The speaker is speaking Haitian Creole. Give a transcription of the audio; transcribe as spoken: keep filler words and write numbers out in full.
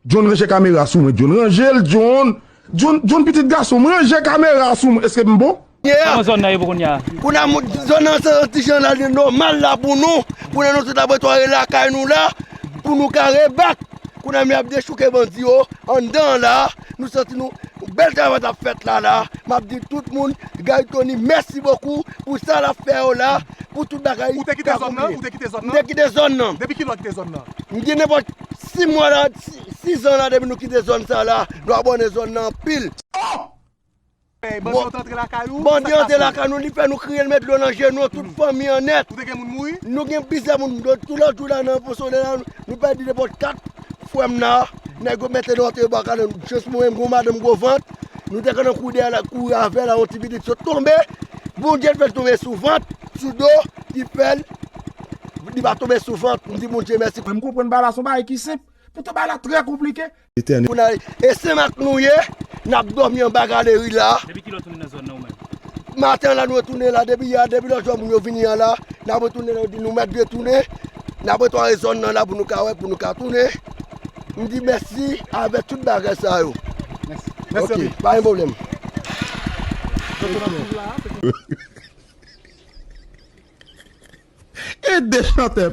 John, ranje kamera sou mwen, John. Ranje l, John. John, John, pitit gason m, ranje kamera sou mwen. Èske m bon? Kòman zòn nan ye pou kounye a? Kounye a, zòn nan se yon ti jan la, li nòmal la pou nou. Kounye a, nou tout ap retware lakay nou la, pou nou ka rebak. Kounye a, men ap dechouke bandi yo anndan la. Nou santi nou, yon bèl travay t ap fèt la, la. M ap di tout moun, Guy Tony, mèsi bokou pou sa l ap fè yo la, pou tout bagay. Ou te kite zòn nan? Ou te kite zòn nan? M te kite zòn nan. Depi kilè w kite zòn nan? M gen nenpòt sis mwa la, sis, sis an la, depi nou kite zòn sa la. Nou abòne zòn nan anpil. Bandi yo te antre lakay ou? Bandi yo antre lakay nou, li fè nou kriye, l met dlo nan je nou, tout fanmi an nèt. Ou te gen moun mouri? Nou gen plizyè moun, tout lòt jou la nan Fon Solèy la, nou pèdi nenpòt kat frè m nan. Nèg yo mete nou antre baka nan chans mwen, m gon madanm gwo vant. Nou te konn kouri dèyè la, kouri avè l, yon ti pitit sot tonbe. Bondye fè l tonbe sou vant, sou do, ki fè l, li pa tonbe sou vant. M di Bondye mèsi. Mwen, m konprann bagay la, se yon bagay ki senp. Poutan bagay la trè konplike. Pou n ale. E Senmak nou ye, n ap dòmi anba galeri la. Depi kilè w tounen nan zòn nan ou menm? Maten la nou retounen la, depi yè, depi lòt jou moun yo vini an la, n ap retounen la, yo di nou mèt retounen, n ap retware zòn nan la pou nou ka wè, pou nou ka tounen. M di mèsi avèk tout bagay sa yo. Mèsi anpil. Pa gen pwoblèm. E de chantè.